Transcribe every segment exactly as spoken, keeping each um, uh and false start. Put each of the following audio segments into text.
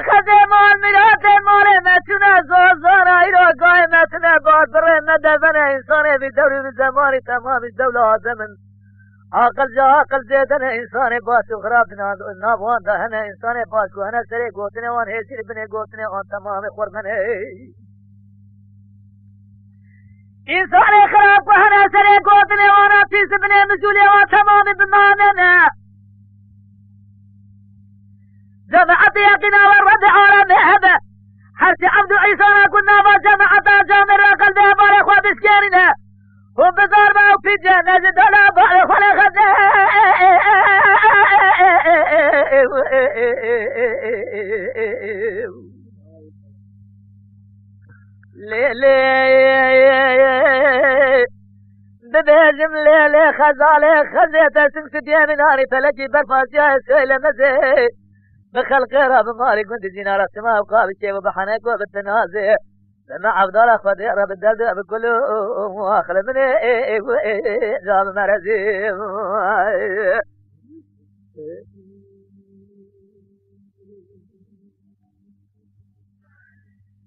Xezê mal miratê malê me tune zor zor, ayro gayê me tune bar birê me devene, insanê bi dewrî bi zemanî temamî dewla Adem in. Aqil ji aqil zêde ne, insanê baş û xirab di nav wan de hene, insanê baş ku hene serê gotinê wan hêjî li binê gotinê wan temamê xwe rmene. Însanê xirab ku hene serê gotinê wan a pîs di binê mijûlê wan temamî bimane ne. Cemaetê yeqîna we Rebbê aramê hebe. Her çi evd û îsana ku nava cemaeta camê re qelbê hevalê xwe bişkêrîne. Hûn bizar be ew pîce ne ji dola balê xwe lê xeze. Lê lê dibêjim lê lê xezalê xezê te sing sidiyê min anî felekî berfasiya ez söyle mezê. Bi xelqê re bi malî gundî cîna re sima ew qavî çê bi heneko bi tinazê. Deme evdala Xwedê re bi derdê bi kul û axil min ê ê ê ê ca bi merezî.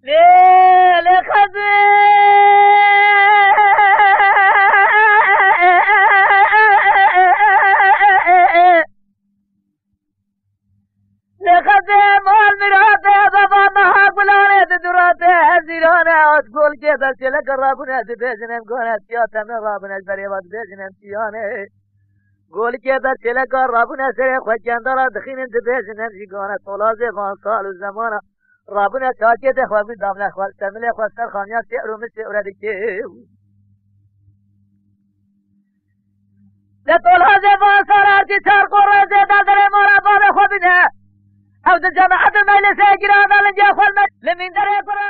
Lê lê xezê. Lê xezê mal miratê baba meha gulanê di duratê hezîrane at golkê ber çêleke rabûne dibêjin em gone tiya temê rabûne ji berê ve dibêjin em çiyane. Golikê ber çêleka rabûne serê xwe kendara dixînin dibêjin em jî gane tolazê van sal û zemana rabûne çakê de xwe gû damle xwe ser milê xwe ser xaniya şê'r û min şê're dikê. Li tolazê van sal artî çar qorê zêde derê mala bavê xwe bîne. Ew di cemaet û meclisê giran de lingê xwe li me-, li mînderê kurê